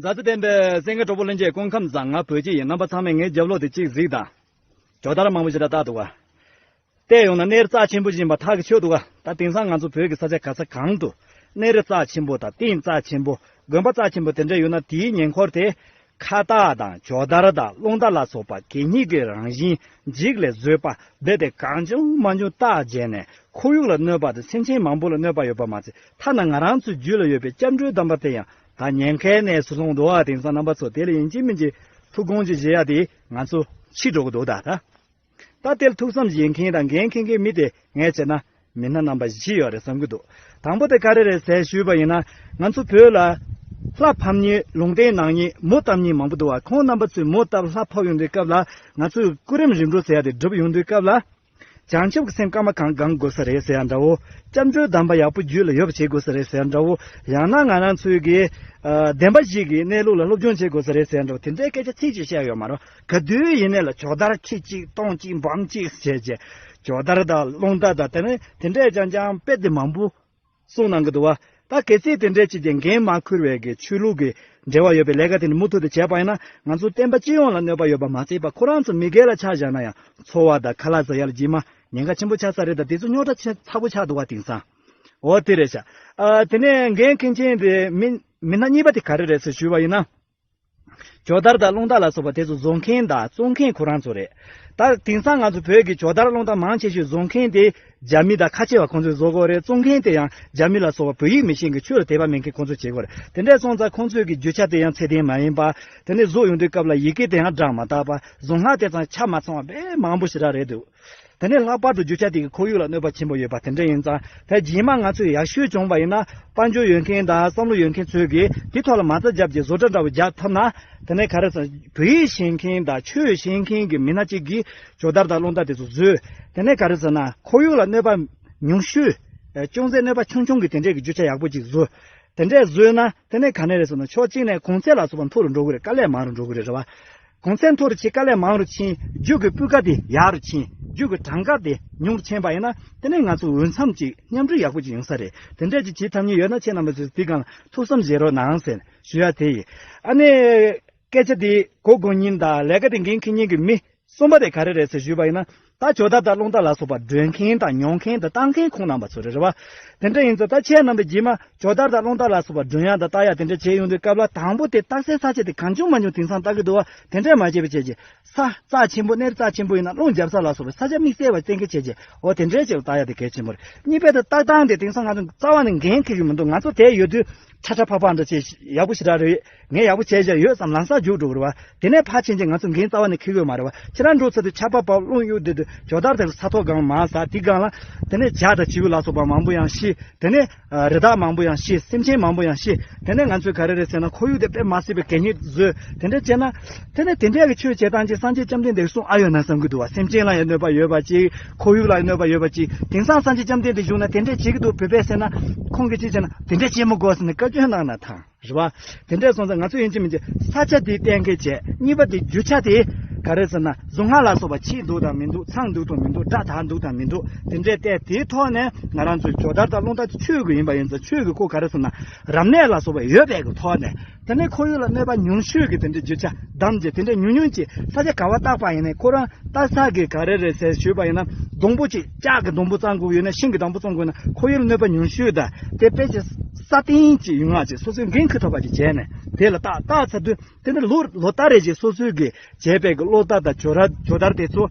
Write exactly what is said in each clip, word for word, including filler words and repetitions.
མཛའ་བརྩེ་ལྡན་པའི་སེང་གེ་གྲོགས་པོ་ལྷན་རྒྱས་སྐུ་ཁམས་བཟང་། ང་བོད་ཀྱི་ཡིན། རྣམ་པ་ཚང་མས་ངའི་རྒྱབ་ལོགས་དེ་གཅིག་གཟིགས་དང་། ཇོ་དར་མང་པོ་ཞིག་ལ་བཏགས་འདུག་ག་བལྟས་ཡོང་ན་གནས་རྩ་ཆེན་པོ་ཞིག་ཡིན་པ་ཐག་གིས་ཆོད་འདུག་ག་ད་དེང་སང་ང་ཚོ་བོད་ཀྱི་ས་ཆ་ག་ས་གང་དུ་གནས་རི་རྩ་ཆེན་པོ་དང་སྟེང་རྩ་ཆེན་པོ། དགོན་པ་རྩ་ཆེན་པོ་དེ་འདྲ་ཡོད་ན། དེའི་ཉེ་འཁོར་དེ་ཁ་བཏགས་དང་ཇོ་དར་དང་རླུང་རྟ་ལ་སོགས་པ་གད་སྙིགས་ཀྱི་རང་བཞིན་འཇིག་ལས་བཟོས་པ་རྦད་དེ་གང་བྱུང་མང་བྱུང་བཏགས་བྱས་ནས། ཁོར་ཡུག་ལ་གནོད་པ་དང་སེམས་ཅན་མང་པོ་ལ་གནོད་པ་ཡོད་པ་མ་ཚད། ཐ་ན་ང་རང་ཚོའི་རྒྱུད་ལ་ཡོད་པའི་སྐྱབས་འགྲོའི་དམ་པ་དེ་ཡང་ད་ཉེན་ཁའི་གནས་སུ་ལྷུང་འདུག་ག་དེང་སང་རྣམ་པ་ཚོ་དེ་ལ་ཡིན་གཅིག་མིན་གཅིག་ཐུགས་དགོངས་ཅིག་བཞེས་ཡ་དེ་ང་ཚོ་འཕྱི་འགྲོ་གི་འདུག་ད་ད། ད་དེ་ལ་ཐུགས་བསམ་བཞེས་མཁན་དང་འགན་འཁྱེར་མཁན་མི་དེ་ངས་བྱས་ན་མི་སྣ་རྣམ་པ་བཞི་ཡོད་རེད་བསམ་གྱི་འདུག་དང་པོ་དེ་ག་རེ་རེད་ཟེར་ཞུས་པ་ཡིན་ན། ང་ཚོ་བོད་ལ་ལྷ་ཕབ་མཁན་ལུང་བསྟན་གནང་མཁན་མོ་བཏབ་མཁན་མང་པོ་འདུག་ག་ཁོང་རྣམ་པ་ཚོས་མོ་བཏབ་ལྷ་ཕབ་ཡོང་དུས་སྐབས་ལ་ང་ཚོས་སྐུ་རིམ་རིམ་གྲོ་ཟེར་ཡ་དེ་སྒྲུབ་ཡོང་དུས་སྐབས་ལ། བྱང་ཆུབ་ཀྱི་སེམས་སྐར་མ་གང་སྒོམ་དགོས་ས་རེད་ཟེར་ཡ་འདྲ་བོ། སྐྱབས་འགྲོའི་གདམས་པ་ཡག་པོ་རྒྱུད་ལ་ཡོད་པ་བྱེད་དགོས་ས་རེད་ཟེར་ཡ་འདྲ་བོ། ཡང་ན་ང་རང་ཚོའི་གི་ཨ་བདེན་པ་བཞི་གི་གནས་ལུགས་ལ་སློབ་སྦྱོང་བྱེད་དགོས་ས་རེད་ཟེར་ཡ་འདྲ་བོ། དེ་འདྲའི་སྐད་ཆ་ཚིག་གཅིག་བཤད་ཡོད་མ་རེད། ག་དུས་ཡིན་ནའི་ལ་ཇོ་དར་ཁྲི་གཅིག་སྟོང་གཅིག་འབུམ་གཅིག་བྱས་བྱས། ཇོ་དར་དང་རླུང་རྟ་དང་དེ་ནས་དེ་འདྲས་ཅང་ཅང་དཔེ་དེ་མང་པོ་གསུངས་གནང་གི་འདུག་བ། ད་གལ་སྲིད་དེ་འདྲས་ཅིག་གི་འགན་མ་འཁུར་བའི་གི་ཆོས་ལུགས་ཀྱི་འབྲེལ་བ་ཡོད་པའི་ལས་ཀ་དེ་འདྲ་མུ་མཐུད་དུ་བྱས་པ་ཡིན་ན། ང་ཚོ་བསྟན་པ་སྤྱི་ཡོངས་ལ་གནོད་པ་ཡོད་པ་མ་ཚད་པ། ཁོ་རང་ཚོ་མི་སྒེར་ལ་ཆ་བཞག་ན་ཡང་འཚོ་བ་དང་ཁ་ལག་ཟ་ཡ་ལ་རྗེས་མ་ཉེན་ཁ་ཆེན་པོ་ཆགས་ས་རེད། ད་དེ་ཚོ་རྙོག་དྲ་ཆེ་ཚ་པོ་ཆགས་འདུག་བ་དེང་སང་། འོ་དེ་རེད་ཤག་ཨ་དེ་ནས་འགན་འཁྱེར་མཁན་དེ་མི་མི་སྣ་གཉིས་པ་དེ་ག་རེ་རེད་ཟེར་ཞུས་པ་ཡིན་ན། ཇོ་དར་དང་རླུང་རྟ་ལ་སོགས་པ་དེ་ཚོ་བཟོ་མཁན་དང་བཙོང་མཁན་ཁོ་རང་ཚོ་རེད། ད་དེང་སང་ང་ཚོ་བོད་ཀྱི་ཇོ་དར་རླུང་རྟ་མང་ཆེ་ཤོས་བཟོ་མཁན་དེ་རྒྱ་མི་དང་ཁ་ཆེ་བ་ཁོང་ཚོས་བཟོ་གི་ཡོད་རེད། བཙོང་མཁན་དེ་ཡང་རྒྱ་མི་ལ་སོགས་པ་བོད་ཡིག་མི་ཤེས་མཁན། ཆོས་ལ་དད་པ་མེད་མཁན་ཁོང་ཚོས་བྱེད་ཀྱི་ཡོད་རེད། དེ་འདྲས་སོང་ཙང་ཁོང་ཚོས་ཀྱི་རྒྱུ་ཆ་དེ་ཡང་ཚད་ལྡན་མ་ཡིན་པ། དེ་ནས་བཟོ་ཡོང་དུས་སྐབས་ལ་ཡི་གེ་དེ་ཡང་འདྲ་མ་དག་པ། གཟུངས་སྔགས་དེ་ཚང་ཆ་མ་ཚང་བ་དཔེ་མང་པོ་ཞེ་དྲག་རེད་འདུག་དེ་ནས་ལྷག་པར་དུ་རྒྱུ་ཆ་དེ་གི་ཁོར་ཡུག་ལ་གནོད་པ་ཆེན་པོ་ཡོད་པ་དེ་འདྲ་ཡིན་ཙང་། ད་རྗེས་མ་ང་ཚོས་ཡག་ཤོས་བྱུང་བ་ཡིན་ན། དཔལ་འབྱོར་ཡོད་མཁན་དང་བསམ་བློ་ཡོད་མཁན་ཚོས་ཀྱིས་དེ་ཐོག་ལ་མ་རྩ་བརྒྱབ་རྗེས་བཟོ་གྲྭ་འདྲ་བོ་རྒྱག་ཐུབ་ན། དེ་ནས་ག་རེ་ཟེར་ན་བོད་ཡིག་ཤེས་མཁན་དང་ཆོས་ཤེས་མཁན་གྱི་མི་སྣ་གཅིག་གིས་ཇོ་དར་དང་རླུང་རྟ་དེ་ཚོ་བཟོས། དེ་ནས་ག་རེ་ཟེར་ན་ཁོར་ཡུག་ལ་གནོད་པ་ཉུང་ཤོས། ཅུང་ཟད་གནོད་པ་ཆུང་ཆུང་གི་དེ་འདྲས་ཀྱི་རྒྱུ་ཆ་ཡག་པོ་ཅིག་བཟོས། དེ་འདྲས་བཟོས་ན་དེ་ནས་ག་ནས་རེད་ཟེར་ན། ཕྱོགས་གཅིག་ནས་གོང་ཚད་ལ་སོགས་པ་མཐོ་རུ་འགྲོ་གི་རེད། དཀའ་ལས་མང་རུ་འགྲོ་གི་རེད། རེད་བ། གོང་ཚད་མཐོ་རུ་ཕྱིན། དཀའ་ལས་མང་རུ་ཕྱིན། རྒྱུ་གི་སྤུས་ཀ་དེ་ཡག་རུ་ཕྱིན། རྒྱུ་གི་གྲངས་ཀ་དེ་ཉུང་རུ་ཕྱིན་པ་ཡིན་ན། དེ་ནས་ང་ཚོ་འོས་འཚམ་ཅིག་མཉམ་འགྲོ་ཡག་པོ་ཅིག་ཡོང་ས་རེད། དེ་འདྲས་ཅིག་བྱེད་ཐུབ་མཁན་ཡོད་ན་ཁྱེད་རྣམ་པ་ཚོས་དེ་སྒང་ལ་ཐུགས་བསམ་བཞེས་རོགས་གནང་ཟེར་ཞུ་ཡ་དེ་ཡིན། ཨ་ནི། སྐད་ཆ་དེ་གོ་དགོས་མཁན་དང་ལས་ཀ་དེ་འགན་འཁྱེར་མཁན་གྱི་མི་གསུམ་པ་དེ་ག་རེ་རེད་ཟེར་ཞུས་པ་ཡིན་ན། ད་ཇོ་དར་དང་རླུང་རྟ་ལ་སོགས་པ་སྒྲོན་མཁན་དང་ཉོ་མཁན་དང་བཏང་མཁན་ཁོང་རྣམ་པ་ཚོ་རེད། རེད་བ། དེ་འདྲ་ཡིན་ཙང་ད་ཁྱེད་རྣམ་པས་རྗེས་མ་ཇོ་དར་དང་རླུང་རྟ་ལ་སོགས་པ་སྒྲོན་ཡ་དང་བཏགས་ཡ་དེ་འདྲ་བྱེད་ཡོང་དུས་སྐབས་ལ། དང་པོ་དེ་བཏགས་སའི་ས་ཆ་དེ་གང་བྱུང་མང་བྱུང་དེང་སང་བཏགས་ཀྱི་འདུག་བ། དེ་འདྲས་མ་བྱས་པ་བྱས་རྗེས། ས་རྩ་ཆེན་པོ། གནས་རྩ་ཆེན་པོ་ཡིན་ན་རླུང་རྒྱབ་ས་ལ་སོགས་པའི་ས་ཆ་དམིགས་བསལ་བ་གཏན་འཁེལ་བྱས་རྗེས། འོ་དེ་འདྲས་བྱས་པ་བཏགས་ཡ་དེ་གལ་ཆེན་པོ་རེད། གཉིས་པ་དེ་བཏགས་སྟངས་དེ་དེང་སང་ང་ཚོ་རྩ་བ་ནས་འགན་འཁྱེར་གྱི་མི་འདུག་ང་ཚོ་དེ་ཡོད་དུས་ཁྲ་ཁྲ་ཕག་ཕག་འདྲ་བྱས། ཡག་པོ་ཞེ་དྲག་རེད། ངས་ཡག་པོ་བྱས་བཞག་ཡོད་བསམ་ལམ་སང་རྒྱུགས་འགྲོ་གི་རེད་བ། དེ་ནས་ཕར་ཕྱིན་ཅིག་ང་ཚོ་འགན་རྩ་བ་ནས་འཁྱེར་གྱི་ཡོད་མ་རེད་བ། ཁྱེད་རང་འགྲོ་ཚར་དུས་ཆར་པ་བབས། རླུང་གཡུག་བསྡད་དུས་ཇོ་དར་དེ་ལ་ས་ཐོག་སྒང་མར་ཟག་དེ་སྒང་ལ། དེ་ནས་ཇ་དང་བྱིའུ་ལ་སོགས་པ་མང་པོ་ཡང་ཤི། དེ་ནས་རི་དྭགས་མང་པོ་ཡང་ཤི། སེམས་ཅན་མང་པོ་ཡང་ཤི། དེ་ནས་ང་ཚོས་ག་རེ་རེད་ཟེར་ན། ཁོར་ཡུག་དེ་དཔེ་མ་སྲིད་པའི་གད་སྙིགས་བཟོས། དེ་འདྲ་བྱས་ན། དེ་ནས་དེ་འདྲ་གི་ཆོས་བྱེད་སྟངས་ཅིག་སངས་རྒྱས་བཅོམ་ལྡན་འདས་གསུང་ཨ་ཡོད་ན་བསམ་གྱི་འདུག་བ། སེམས་ཅན་ལ་ཡང་གནོད་པ་ཡོད་པ་ཅིག་ཁོར་ཡུག་ལ་ཡང་གནོད་པ་ཡོད་པ་ཅིག་དེང་སང་སངས་རྒྱས་བཅོམ་ལྡན་འདས་བཞུགས་ན་དེ་འདྲ་བྱེད་ཀྱི་འདུག་བོད་པས་ཟེར་ན། ཁོང་གིས་ཅི་བྱས་ན་དེ་འདྲ་བྱེད་མི་དགོས་ཟེར་ནས་བཀའ་བཀྱོན་གནང་ན་ཐང་། རེད་བ། དེ་འདྲས་སོང་ཙང་ང་ཚོ་ཡིན་གཅིག་མིན་གཅིག་ས་ཆ་དེ་གཏན་འཁེལ་བྱས། གཉིས་པ་དེ་རྒྱུ་ཆ་དེ་ག་རེ་ཟེར་ན། གཟུངས་སྔགས་ལ་སོགས་པ་ཕྱིས་འདུག་དང་མི་འདུག་ཚང་འདུག་དང་མི་འདུག་སྒྲ་དག་འདུག་དང་མི་འདུག་དེ་འདྲས་བལྟས། དེའི་ཐོག་ནས་ང་རང་ཚོའི་ཇོ་དར་དང་རླུང་རྟ་དེ་ཆོས་ཀྱི་ཡིན་པ་ཡིན་ཙང་། ཆོས་ཀྱི་ཁོ་ག་རེ་ཟེར་ན། རབ་གནས་ལ་སོགས་པ་ཡོད་པའི་གི་ཐོག་ནས། དེ་ནས་ཁོར་ཡུག་ལ་གནོད་པ་ཉུང་ཤོས་ཀྱི་དེ་འདྲའི་རྒྱུ་ཆ་བདམས་བྱས། དེ་འདྲའི་ཉུང་ཉུང་ཅིག་ས་ཆ་ག་བ་བཏགས་པ་ཡིན་ནའི་ཁོ་རང་བཏགས་ས་གི་ག་རེ་རེད་ཟེར་ཞུས་པ་ཡིན་ན། སྡོང་པོ་ཅིག་ལྕགས་ཀྱི་སྡོང་པོ་བཙུགས་དགོས་ཡོད་ན། ཤིང་གི་སྡོང་པོ་བཙུགས་དགོས་ན། ཁོར་ཡུག་ལ་གནོད་པ་ཉུང་ཤོས་དང་། དེ་དཔེ་ཆ་སྲ་བརྟན་ཅིག་ཡོང་ཡག་ཅིག་སོ་སོའི་འགན་འཁུར་ཐུབ་པ་ཅིག་བྱས་ནས། དེ་ལ་བཏགས་བཏགས་ཚར་དུས། དེ་ནས་ལོ་ལོ་ལྟར་རེ་བཞིན་སོ་སོའི་གི་བྱས་པའི་གི་རླུང་རྟ་དང་ཇོ་ར་ཇོ་དར་དེ་ཚོ།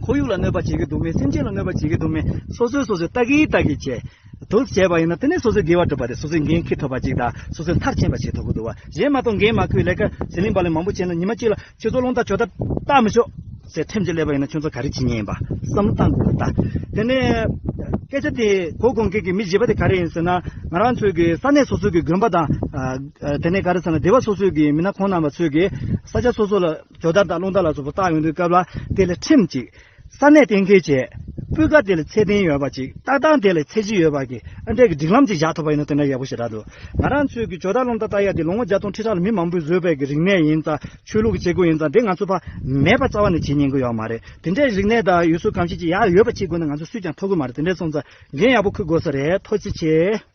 ཁོར་ཡུག་ལ་གནོད་པ་བྱེད་ཀྱི་འདུག་མེད། སེམས་ཅན་ལ་གནོད་པ་བྱེད་ཀྱི་འདུག་མེད། སོ་སོས་སོ་སོས་ལྟ་གིན་ལྟ་གིན་བྱས། དུས་བྱས་པ་ཡིན་ན། དེ་ནས་སོ་སོའི་དགེ་བ་སྒྲུབ་པ་དེ། སོ་སོའི་འགན་འཁྱེར་ཐུབ་པ་ཅིག་དང་། སོ་སོའི་མཐར་ཕྱིན་པ་བྱེད་ཐུབ་ཀྱི་འདུག་བ། གཞན་མ་གཏོགས་འགན་མ་འཁུར། ལས་ཀ་ཟི་ལིང་བ་ལིང་མང་པོ་བྱས་ན། ཉི་མ་གཅིག་ལ་ཁྱོད་ཚོ་རླུང་རྟ་ཇོ་དར་བཏགས་མི་ཆོག་ཟེར་ཁྲིམས་ཅིག་སླེབས་པ་ཡིན་ན། ཁྱོད་ཚོ་ག་རེ་བྱེད་མཁན་ཡིན་པ་བསམ་བློ་བཏང་དགོས་ཀྱི་རེད་ད། དེ་ནས་སྐད་ཆ་དེ་གོ་དགོས་མཁན་གྱི་མི་བཞི་པ་དེ་ག་རེ་ཡིན་ཟེར་ན། ང་རང་ཚོའི་གི་ས་གནས་སོ་སོའི་གི་དགོན་པ་དང་། ཨ་དེ་ནས་ག་རེ་ཟེར་ན། སྡེ་བ་སོ་སོའི་གི་མི་སྣ་ཁོང་རྣམ་པ་ཚོས་གི་ས་ཆ་སོ་སོ་ལ་ཇོ་དར་དང་རླུང་རྟ་ལ་སོགས་པ་བཏགས་ཡོང་དུས་སྐབས་ལ། དེ་ལ་ཁྲིམས་ཅིག་ས་གནས་གཏན་འཁེལ་བྱས། སྤུས་ཀ་དེ་ལ་ཚད་ལྡན་ཡོད་པ་ཅིག་བཏགས་སྟངས་དེ་ལ་ཚད་གཞི་ཡོད་པ་གི་ཨ་འདྲས་ཀྱི་སྒྲིག་ལམ་ཅིག་བཞག་ཐུབ་པ་ཡིན་ན་དེ་འདྲ་ཡག་པོ་ཞེ་དྲག་འདུག་ང་རང་ཚོའི་གི་ཇོ་དར་རླུང་རྟ་བཏགས་ཡ་དེ་ལོ་ངོ་བརྒྱ་སྟོང་ཁྲི་ཕྲག་ལ་མི་མང་པོས་བཟོས་པའི་གི་རིག་གནས་ཡིན་ཙང་། ཆོས་ལུགས་ཀྱི་བྱེད་སྒོ་ཡིན་ཙང་། དེ་ང་ཚོ་ཕར་མེད་པ་རྩ་བ་ནས་བྱེད་ཉན་གི་ཡོད་མ་རེད། དེ་འདྲའི་རིག་གནས་དང་ཡུལ་སྲོལ་གོམས་གཤིས་ཅིག་ཡར་ཡོད་པ་བྱེད་དགོས་ན། ང་ཚོ་སུས་ཀྱང་ཐོབ་གི་མ་རེད། དེ་འདྲས་སོང་ཙང་འགན་ཡག་པོ་འཁུར་དགོས་ས་རེད། ཐུགས་རྗེ་ཆེ།